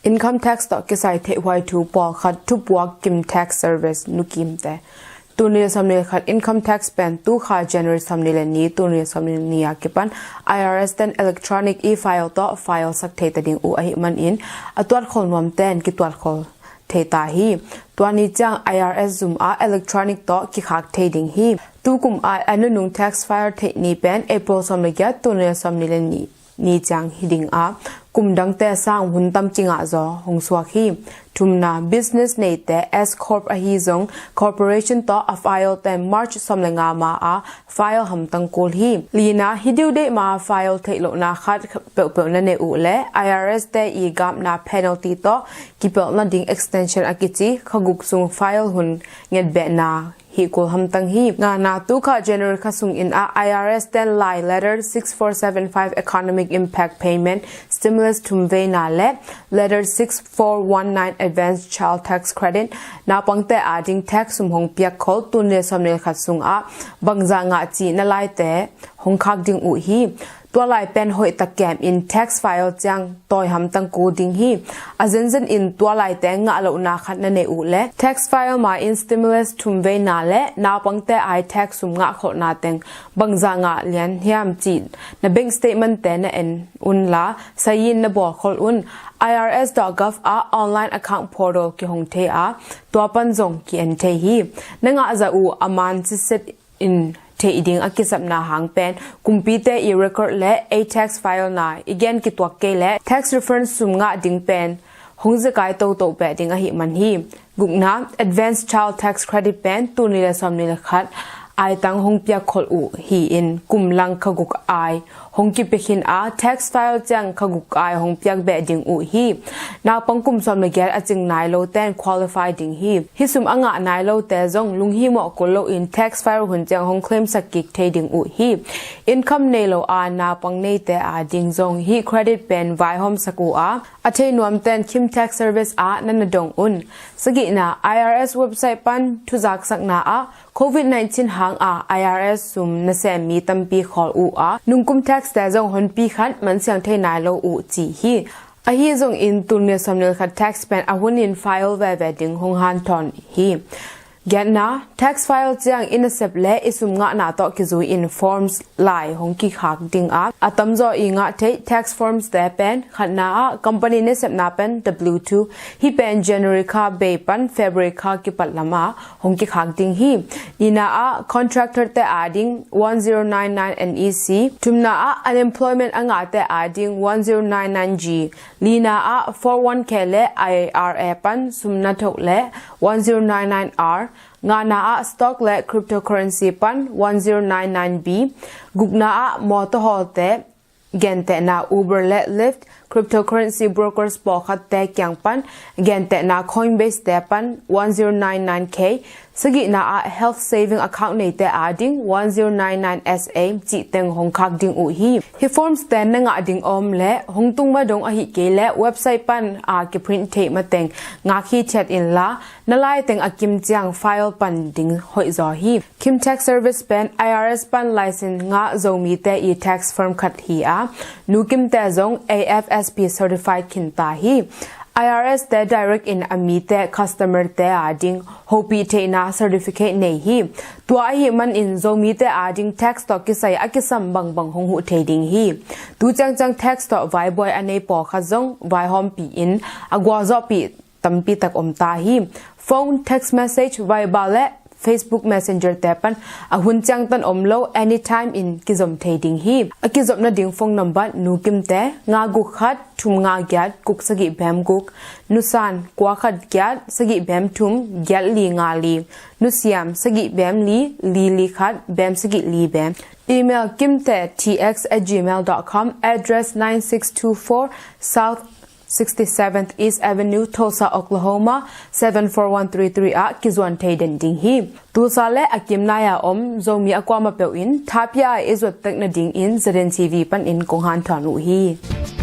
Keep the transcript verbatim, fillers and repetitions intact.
Income tax tawh kisai theihhuai thu pawlkhat thupuak Kim Tax Service, Nu Kim te. Tul nih le sawmnih le khat income tax pen tu kha January sawmnih le nih, tul nih le sawmnih le nih a kipan IRS ten electronic e-file tawh file sak thei ta ding uh ahih manin a tuatkhol nuam ten kituatkhol thei ta hi. Tua ni ciang IRS zum ah electronic tawh kikhak thei ding hi. Tukum a a nunung tax file theih ni pen April sawm le giat, tul nih le sawmnih le nih ni ciang hi ding a, kum dangte sang hun tam kingah zaw hong suak hi. Thumna, business neite S corp ahi zong corporation tawh a file te March sawm le nga ma a file hamtang kul hi. Lina, hi due date ma a file theih lohna khat peuhpeuh na nei uh le IRS te i gapna penalty tawh kipelh nading extension a kici kha guk sung file hun ngetbehna hi kul hamtang hi. Ngana, tu kha January kha sungin a IRS ten lai letter six four seven five economic impact payment stimulus thumveina le letter six four one nine advance child tax credit, naupangte ading tax sum hong piak khol tul nih le sawmnih le khat sungah bangzah ngah cih na laite hong khak ding uh hi. Tua lai pen hoih tak kem in tax file ciang tawi hamtang kul ding hi. A zenzen in tua laite ngah lohna khat na nei uh le tax file ma in stimulus thumveina le naupangte ai tax sum ngah kholhna teng bangzah ngah lian hiam cih na bank statement te na en un la, sign in na bawl khol un. IRS dot gov ah online account portal kihong thei a, tua pan zong ki-en thei hi. Na ngah zah uh a man sitset in theih ding a kisapna hang pen kumpite i record le a tax file na i gen kituak kei le tax refund sum ngah ding pen hong zekai toto peh ding ahih man hi. Gukna, advance child tax credit pen tul nih le sawmnih le khat aitang hong piak kholh uh hi in kum lang kha guk ai hong kipia khin a, tax file ciang kha guk ai hong piak beh ding uh hi. Naupang kum sawm le giat a cing nai lo ten qualify ding hi. Hih sum a ngah nai lote zong lunghimawh kul loin tax file hun ciang hong claim sak kik thei ding uh hi. Income nei lo a naupang neite ading zong hih credit pen vaihawm sak uh a, a thei nuam ten Kim Tax Service ah na na dong un. Sagihna, IRS website pan thuzaksakna ah covid nineteen hang a IRS sum nasem mi tampi khawl uh a, nungkum tax te zong honpi khat mansiang thei nai lo uh ci hi. Ahi zongin tul nih le sawmnih le khat tax pen a hun in file veve ding hong hanthawn hi. Giatna, tax file ciang i nasep le i sum ngahna tawh kizui in forms lai hong kikhak ding a, a tamzaw i ngah theih tax forms te pen khatna ah company nasepna pen W two, hih pen January kha bei pan February kha kipat lam ah hong kikhak ding hi. Nihna ah contractor te ading one zero nine nine N E C, thumna ah unemployment a ngahte ading one zero nine nine G, lina ah four one K le I R A pan sum na thoh le one zero nine nine R, ngana ah stock le cryptocurrency pan one zero nine nine B, gukna ah motor hawlte, gentehna Uber le Lyft, cryptocurrency brokers pawlkhatte kiang pan gentehna Coinbase te pan one zero nine nine K, sagihna ah health saving account neite ading one zero nine nine S A cih teng hong khak ding uh hi. Hih forms te na ngah ding om le hong tung ma dong ahih kei le website pan a kiprint theih mateng ngak hithiat inla, na lai teng a kim ciang file pan ding hoih zaw hi. Kim Tax Service pen I R S pan license ngah Zomite i tax firm khat hi a, Nu Kimte zong A F S P certified khin ta hi. I R S te direct in a mite customer te ading hopih theihna certificate nei hi. Tua ahih manin Zomite ading tax tawh kisai a kisam bangbang hong huh thei ding hi. Tu ciangciang tax tawh vaibuai a nei pawlkhat zong vaihawmpih in a gualzawhpih tampi tak om ta hi. Phone, text message, Viber le Facebook Messenger te pan a hun ciangtan om lo anytime in kizom thei ding hi. A kizopna ding phone number Nu Kimte nga guk khat thum nga giat guk sagih bem guk, Nu San kua khat giat sagih bem thum giat li nga li, Nu Siam sagih bem li li li khat bem sagih li bem. Email kimte T X at gmail dot com, address nine six two four South sixty-seventh East Avenue, Tulsa, Oklahoma seven four one three three ah kizuan thei den ding hi. Tulsa le a kim lai a om Zomi a kuamah peuh in thapia a i zuat tek nading in Z N T V pan in kong hanthawn uh hi.